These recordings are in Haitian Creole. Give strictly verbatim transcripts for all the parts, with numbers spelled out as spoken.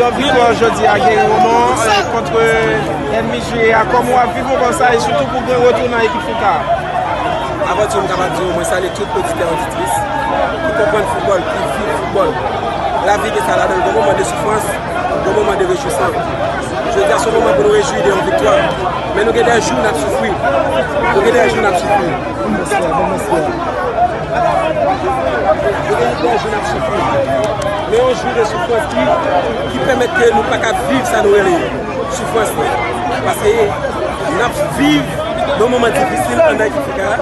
Yon viktwa jodi a Guerrier Romond, eh, kont ènmi jire a. Kòman w ap viv moman sa a, e sitou pou gen retou nan ekip FICA a? Avan tou, m kapab di w, mwen salye tout oditè, oditris ki konprann foutbòl, ki viv foutbòl. Lavi gen sa ladan l, gen moman de soufrans, gen moman de rejwisans. Jodi a, se yon moman pou nou rejwi de yon viktwa. Men nou gen de jou n ap soufri. Nou gen de jou n ap soufri. Bon, bonswa, bon, bonswa. Nou gen de jou n ap soufri. Men yon jou de soufrans ki, ki pèmèt ke nou pa ka viv sa nou rele soufrans lan. Paske n ap viv yon moman difisil anndan ekip FICA a.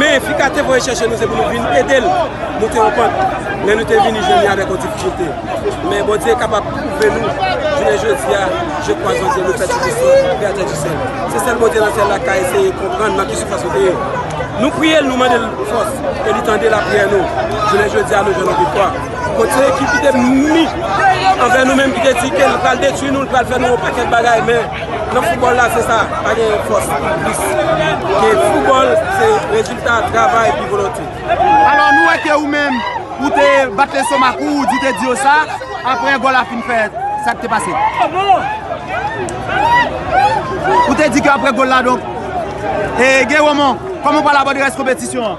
Men FICA te voye chèche nou, se pou nou vin ede l moute yon pant. Men nou te vini jwenn li avèk yon difikilte. Men Bondye kapab pwouve nou, jounen jodi a, je crois en Dieu, nou pèdi Kris lan, Créateur du ciel. Se sèl Bondye nan syèl la k ka eseye konprann nan ki soufrans nou te ye. Nou priye l, nou mande l fòs, e li tande lapriyè nou. Jounen jodi a, nou jwenn yon viktwa. Kont se ekip ki te mi anvè nou menm, ki te di ke l pral detwi nou, l pral fè nou yon pakèt bagay, men nan foutbòl la, se sa, pa gen fòs plis. Ke foutbòl, se rezilta travay epi volonte. Alò, nou wè ke ou menm, ou te bat lestomak ou, ou di, te di yo sa, apre gòl la fin fèt, sa k te pase? Ou te di ke apre gòl la, donk, e, Guerrier Romond, kòman w pral abòde rès konpetisyon an?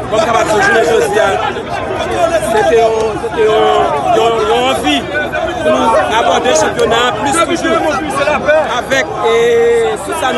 Bon, m kapab di w, jounen jodi a, se te yon, se te yon, yon, yon anvi pou nou abòde chanpyona a plis toujou avèk, e, tout sa nou